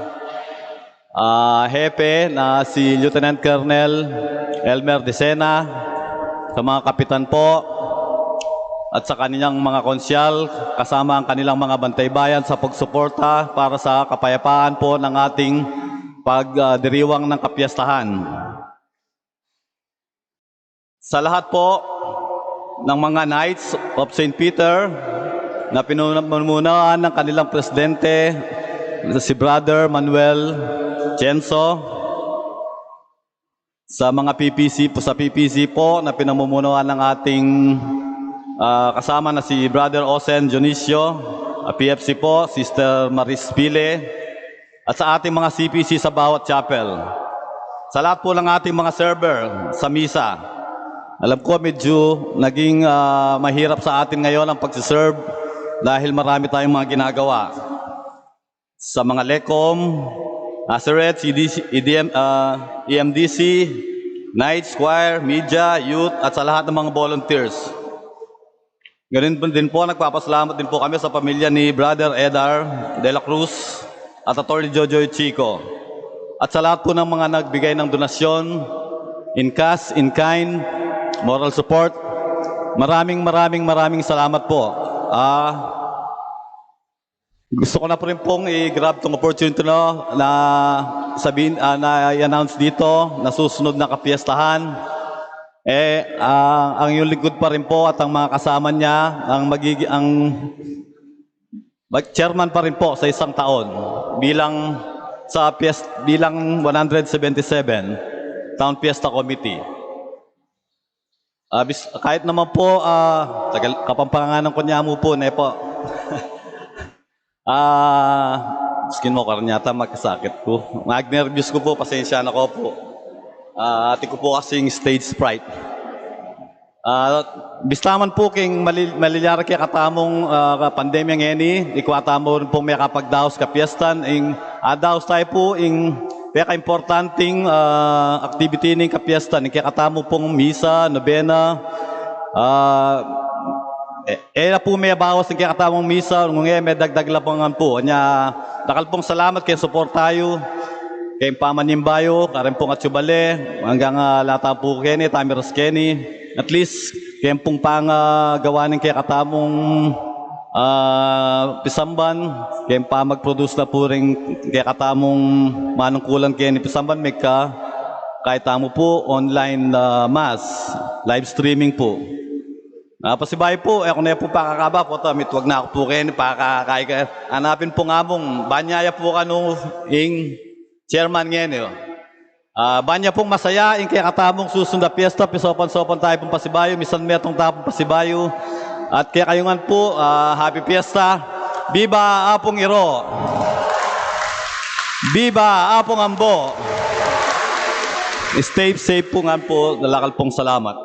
ah, hepe na si Lieutenant Colonel Elmer Decena, sa mga kapitan po, at sa kanilang mga konsyal, kasama ang kanilang mga bantaybayan sa pagsuporta para sa kapayapaan po ng ating pagdiriwang ng kapiyastahan. Sa lahat po ng mga Knights of Saint Peter na pinumunahan ng kanilang presidente na si Brother Manuel Censo, sa mga P P C po, sa P P C po na pinamumunuan ng ating, ah, kasama na si Brother Osen Dionisio, ah, P F C po, Sister Maris Pile, at sa ating mga C P C sa bawat chapel. Sa lahat po ng ating mga server sa misa, alam ko medyo naging, ah, mahirap sa atin ngayon ang pagsiserve dahil marami tayong mga ginagawa. Sa mga LECOM, Azurets, E D C, E D M, ah, E M D C, Knights, Choir, Media, Youth, at sa lahat ng mga volunteers. Ganun po din po, nagpapasalamat din po kami sa pamilya ni Brother Edar de la Cruz at Attorney Jojoy Chico. At sa lahat po ng mga nagbigay ng donasyon, in cash, in kind, moral support, maraming, maraming, maraming salamat po. Ah, gusto ko na po rin pong i-grab tong opportunity, no, na sabihin, ah, na i-announce dito na susunod na kapiestahan, eh, ah, ang iyong lingkod pa rin po at ang mga kasama niya, ang magigi-, ang mag-, chairman pa rin po sa isang taon bilang sa pies-, bilang one hundred seventy-seven Town Fiesta Committee. Ah, bis-, kahit naman po, ah, tagal, Kapampangan ku nya mu po, ne po. Ah, miskin mo, karan yata makasakit ku. Mag-nervyos ku po, pasensya na ku po. Ah, atin ku po kasing stage fright. Ah, bista man po king mali-, malilyari kekatamung, ah, pandemya ngeni, ikwa tamu rin pong mekapagdaus kapiestan, ing, ah, daus tamu po, ing pekaimportanting, ah, activity ning kapiestan, ing kekatamu pong misa, nobena, ah, e, e la po mebawas ing kekatamung misa, nung e, medagdag la po ngan po. Nya, dakal pong salamat keng suporta yu, keng pamanimba yu, karin pong atsu bale, anggang, ah, lata po keni, tamiras keni. At least, keng pong pangagawa ning kekatamung, ah, pisamban, keng pamag-produce na po ring kekatamung manungkulan keni pisamban, mika, kahit tamu po, online, ah, mass, live streaming po. Ah, pasibayu po, e ku ne po pakakaba, pota mitwag na ku po keni, pakakaika. Anapin pong amung, banya ya po kanu ing chairman ngeni, o. Ah, banya pong masaya ing kekatamung susundan a piesta, pisopan-sopan tamu pong pasibayu, misan metung tamu pong pasibayu. At kekayu ngan po, ah, happy fiesta. Biba Apung Iro! Biba Apung Ambo! Stay safe po ngan po, dakal pong salamat.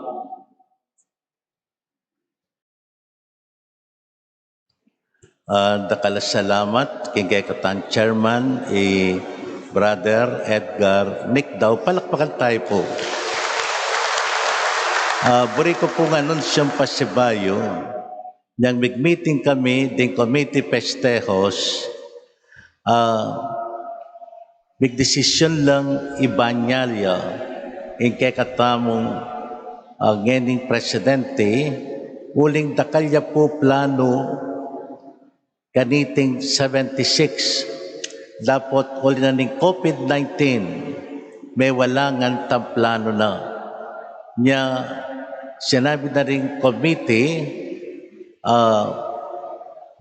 Ah, dakal a salamat king kekatang chairman, i Brother Edgar Nicdao. Palakpakan tamu po. Ah, buri ku pung anunsyung pasibayu, nyang mig-meeting kami ding Committee Festejos, ah, migdesisyon lang ibanyal ya ing kekatamung, ah, ngening presidente, uling dakal ya pu planu kaniting seventy-six. Dapot uli na ning COVID nineteen, mewalangan tang planu na. Nya, sinabi na ring committee, ah,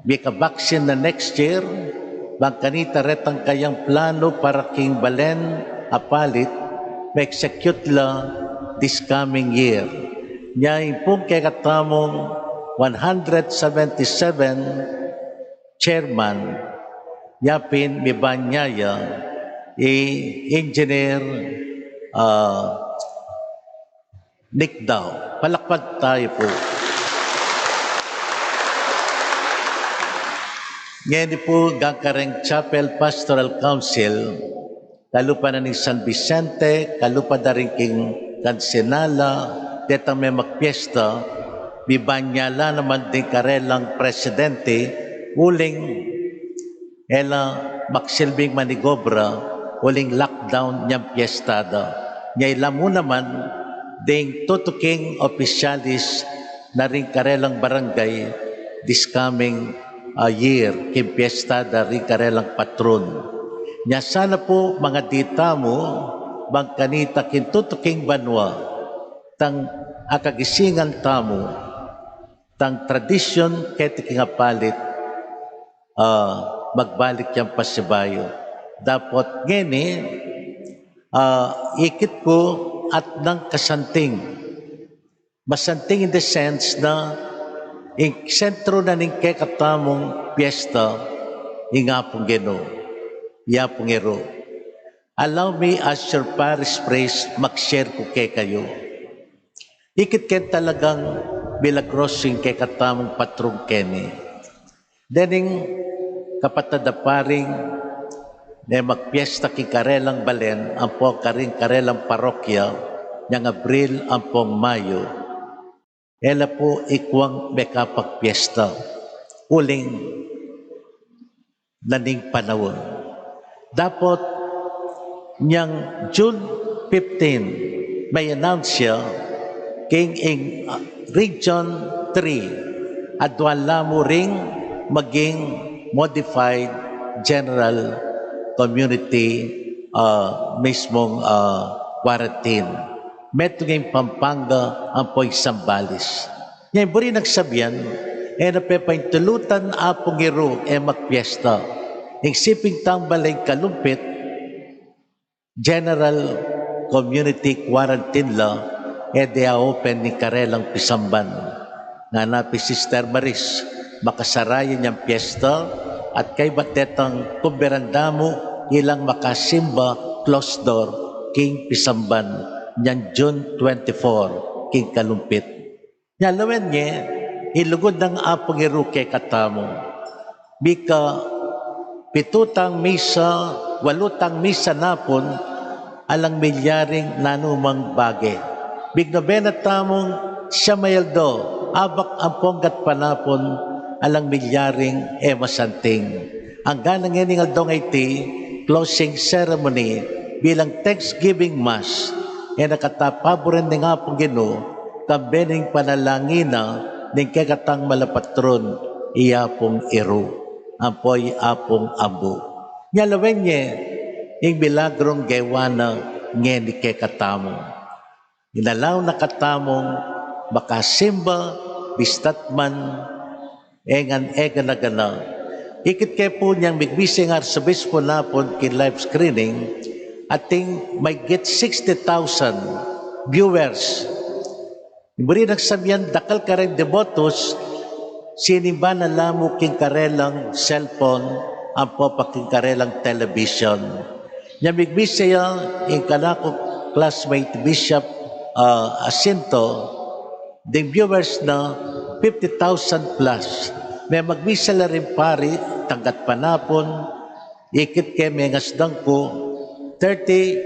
mika-vaccine na next year, bang kanita retang kayang planu para king balen a palit, ma-execute la this coming year. Nya ing pung kekatamung one hundred seventy-seven chairman, yapin mibanyal ya i Engineer, ah, Nicdao. Palakpak tamu pu. Ngeni pu, gangkareng Chapel Pastoral Council, kalupa na ning San Vicente, kalupa da rin king Kansinala, detang memakpiesta, mibanyal la naman ding karelang presidente, uling e la maksilbing manigobra, uling lockdown nyang piesta da. Nya ila mu naman ding tutuking opisyalis na ring karelang barangay this coming, ah, year, king piesta da ring karelang patron. Nya sana pu, mangadi tamu bang kanita king tutuking banua, tang akagisingan tamu, tang tradisyon keti king apalit, ah, magbalik yang pasibayu. Dapot ngeni, ah, ikit ku at nang kasanting. Masanting in the sense na ing sentro na ning kekatamung piesta, ing Apung Ginu, i Apung Eru. Allow me as your parish priest, mag-share ku kekayu. Ikit ken talagang milagros ing kekatamung patron keni. Dening kapatad a paring memakpiesta king karelang balen ampo karing karelang parokya, nyang Abril ampong Mayu, e la pu ikuang mekapagpiesta uling na ning panaun. Dapot nyang June fifteen, me-announce ya king ing, ah, Region three, adwan la mu ring maging modified general community, ah, mismung, ah, quarantine. Metung ing Pampanga ampo ing Zambales. Nya ing buri nang sabian, e na pepaintulutan Apung Eru e magpiesta. Ing siping tambal ing kalumpit, general community quarantine la, e de a-open ing karelang pisamban. Ngana pin Sister Maris, makasara ya inyang piesta, at kaybat detang kumberan da mu, ilang makasimba closed door king pisamban, inyang June twenty-four, king kalumpit. Nya lawen nye, ilugud nang Apung Iru kekatamu. Mika pitu tang misa, walu tang misa napun, alang milyaring nanumang bage. Mignobena tamung siyam a aldo, abak ampong gatpanapun, alang milyaring e masanting. Angga na ngening aldo ngeni, closing ceremony bilang Thanksgiving Mass, e na kata paburen ning Apung Ginu, kambe ning panalangin na ning kekatang malapatron, i Apung Iru, ampo i Apung Ambu. Nya lawen nye, ing milagrung gewa na ngeni kekatamu. Inalaw na katamung makasimba, bista't man e ngan e gana-gana. Ikit ke pu inyang migmisa ing arsobispo napun king live streaming, ating maygit sixty thousand viewers. Buri nang sabian dakal kareng debotos, sinimba na la mu king karelang cellphone, ampo pa king karelang television. Nya migmisa ya ing kanakung classmate Bishop, ah, Jacinto, ding viewers na fifty thousand plus. Me magmisa la ring pari, tang gatpanapun, ikit ke mengasdan ku, thirty,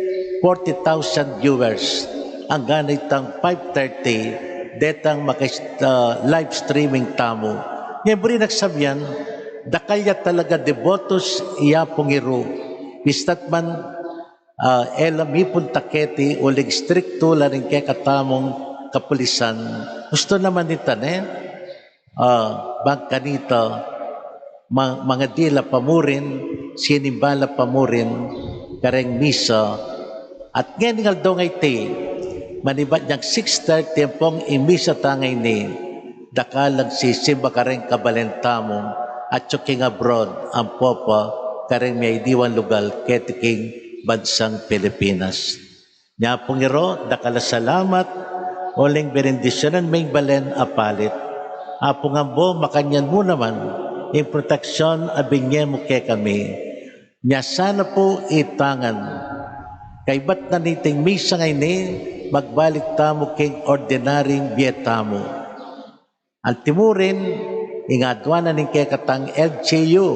forty thousand viewers. Angga na itang five thirty, detang maka, ah, live streaming tamu. Nya buri nang sabian, dakal ya talaga debotos i Apung Iru. Bista't man, ah, e la mipun ta keti uling striktu la ring kekatamung kapulisan. Gustu naman ita ne, ah, bang kanita, ma-, mangadi la pa murin, sinimba la pa murin kareng misa. At ngening aldo ngeni, manibat inyang six thirty ampong ing misa ta ngeni, dakal lang sisimba kareng kabalen tamu, atiu king abroad, ampo pa kareng miyadiwang lugal keti king bansang Pilipinas. Nya Apung Iru, dakal a salamat, uling benendisyunan me ing balen a palit. Apung Ambu, makanyan mu naman ing proteksyun a binie mu kekami. Nya sana pu ita ngan, kaybat na niting misa ngeni, magbalik tamu king ordinaryung bie tamu. Antimurin, ing aduan na ning kekatang L G U,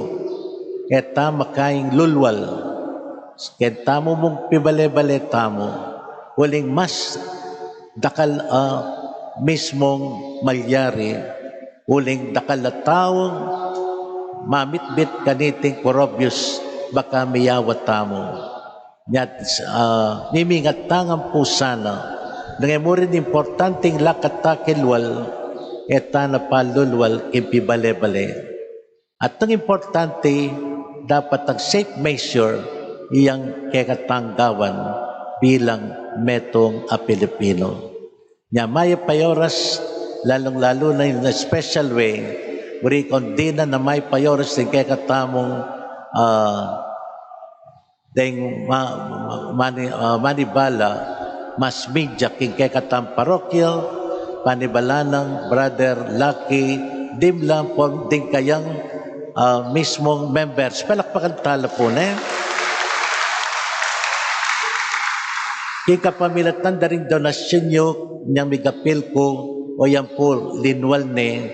e ta makaing lulwal. Keng tamu mung pibale-bale tamu, uling mas dakal a mismung malyari, uling dakal a taung mamitbit kaniting korobyus baka miyawa tamu. Nya, ah, mimingat ta ngan pu sana. Nung e mu rin importanting lakat ta kilwal, e ta na palulwal king pibale-bale. At nung importante, dapat ing safe measure iyang kekatang gawan bilang metung a Pilipino. Nya mayap a oras, lalung-lalu na in a special way, buri kung dinan na mayap a oras ing kekatamung, ah, deng ma-, ma-, mani-, ah, manibala, mass media king kekatang parokya, panibala nang Brother Lucky Dimla ampong ding kayang, ah, mismung members. Palakpakan ta la pu ne. King kapamilatan da ring donasyun yu, inyang migapil ku, o yan pu, linwal ne,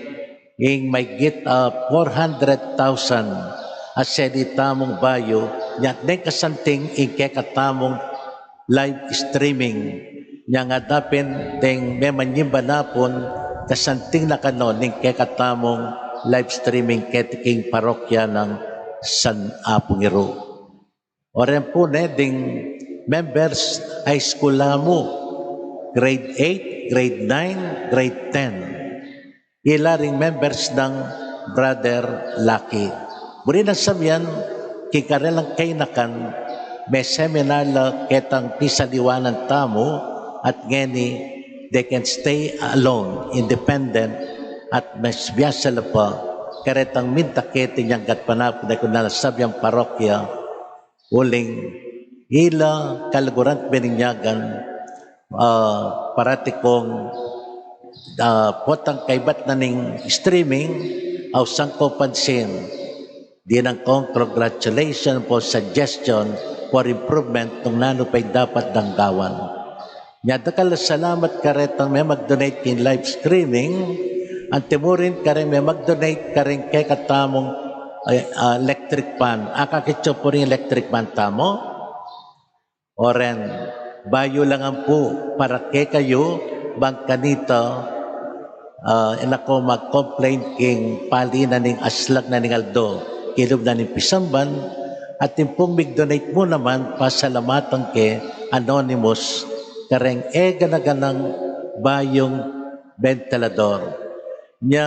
ing maygit, ah, four hundred thousand a seli tamung bayu, nya deng kasanting ing kekatamung live streaming. Nya ngana pin deng memanyimba napun, kasanting na kanu ning kekatamung live streaming keti king parokya nang San Apung Iru. O ren pu ne ding members high school la mu, grade eight, grade nine, grade ten. Ila ring members nang Brother Lucky. Buri nang sabian, king karelang kainakan, me-seminar la ketang pisaliwanan tamu, at ngeni, they can stay alone, independent, at mas biasa la pa, karetang minta keti inyang gatpanapun, e ku na la sabian parokya, uling ila kaluguran at bininyagan, Ah, parati kung, ah, potang kaibat na ning streaming, ausan kung pansin. Dinan kung congratulations for suggestion for improvement nung nanu pa ing dapat dang gawan. Nya, dakal a salamat karetang me mag-donate king live streaming, antimurin kareng me mag-donate kareng kekatamung, eh, ah, electric fan. Akakit yu pu ring electric fan tamu? O ren, bayu la ngan pu para kekayu, bang kanita, ah, e na ko mag-complain king pali na ning aslag na ning aldo, king lub na ning pisamban, at ing pung mig-donate mu naman, pasalamatan ke, Anonymous, kareng e gana-ganang bayung bentilador. Nya,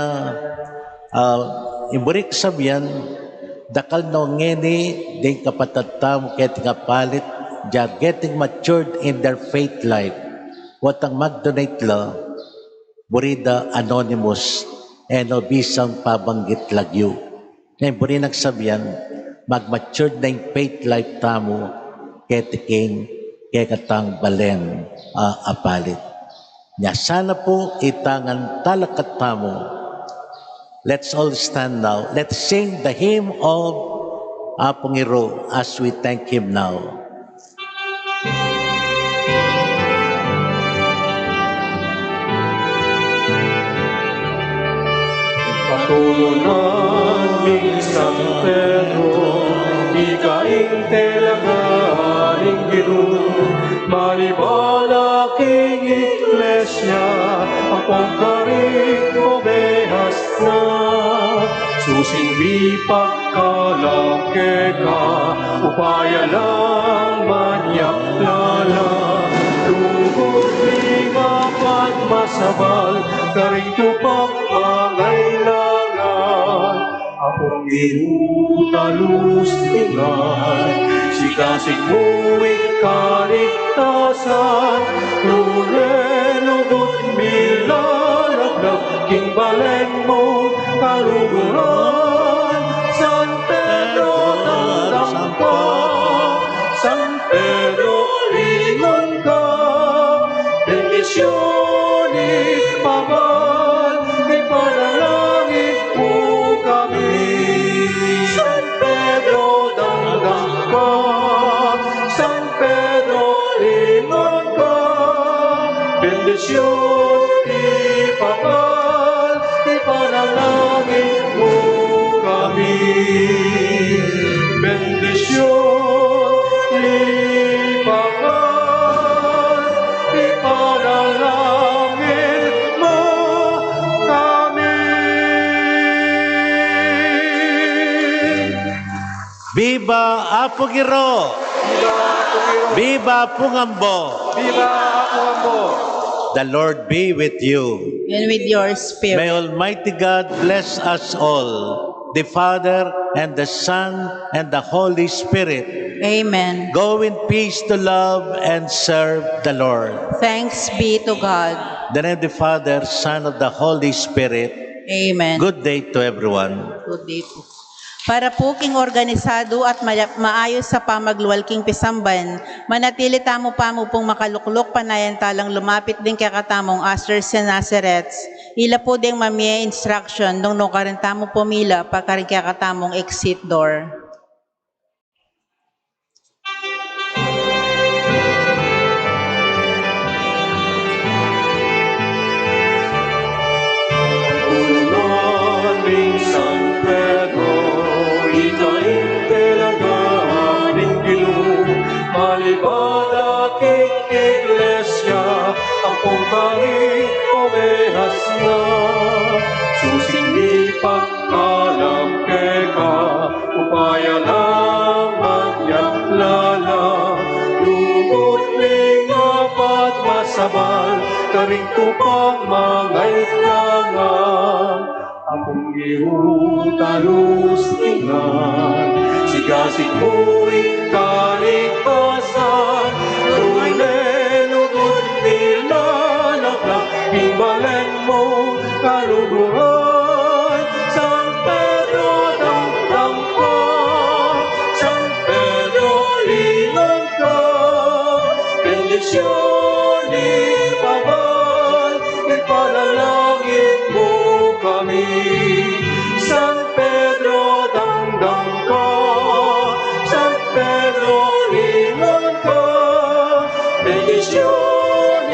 ah, ing buri kung sabian, dakal no ngeni ding kapatad tamu keting apalit, they are getting matured in their faith life. Potang mag-donate la, buri da anonymous, e no bisang pabanggit lagyu. Nya ing buri nang sabian, mag-matured na ing faith life tamu, keti king kekatang balen, ah, apalit. Nya sana pu ita ngan talakad tamu. Let's all stand now. Let's sing the hymn of Apung Iru as we thank Him now. Patungunan mi San Pedro, ika ing talaga ning Ginu, manibalang Iglesia, ampong karing obehas na, susing mipagkalap keka, upaya lang manyaklala, lugud, lingapat masabal, karing tupang pangailangan. Apung Ginu, talus ning ngan, sikasik mu ing kaligtasan, lule lugud milalaglag king balen mung kaluguran. San Pedro, dangdang ka, San Pedro, lingon ka, bendisyun ipagal, ipanalangin mu kami. San Pedro, dangdang ka, San Pedro, lingon ka, bendisyun ipagal, ipanalangin mu kami. Bendisyun ipagal, ipanalangin mu kami. Viva Apung Iru! Viva Apung Iru! Viva Apung Ambo! Viva Apung Ambo! The Lord be with you. And with your spirit. May Almighty God bless us all, the Father and the Son and the Holy Spirit. Amen. Go in peace to love and serve the Lord. Thanks be to God. In the name of the Father, Son, of the Holy Spirit. Amen. Good day to everyone. Good day po. Para po king organisado at mala-, maayus a pamaglual king pisamban, manatili tamu pamu pung makalukluk, panayantalang lumapit ding kekatamung Ushers and Usherettes. Ila po ding mamie instruction nung nukarin tamu pumila pa karing kekatamung exit door. Patungunan mi San Pedro, ika ing talaga ning Ginu, manibalang Iglesia, ampong karing obehas na, susing mipagkalap keka, upaya lang manyaklala, lugud, lingapat masabal, karing tupang pangailangan. Apung Ginu, talus ning ngan, sikasik mu ing kaligtasan, lule lugud milalaglag king balen mung kaluguran. San Pedro, dangdang ka, San Pedro, lingon ka, bendisyun Ipabal, ipanalangin mu kami. San Pedro, dangdang ka. San Pedro, ingon ka. Bendisyun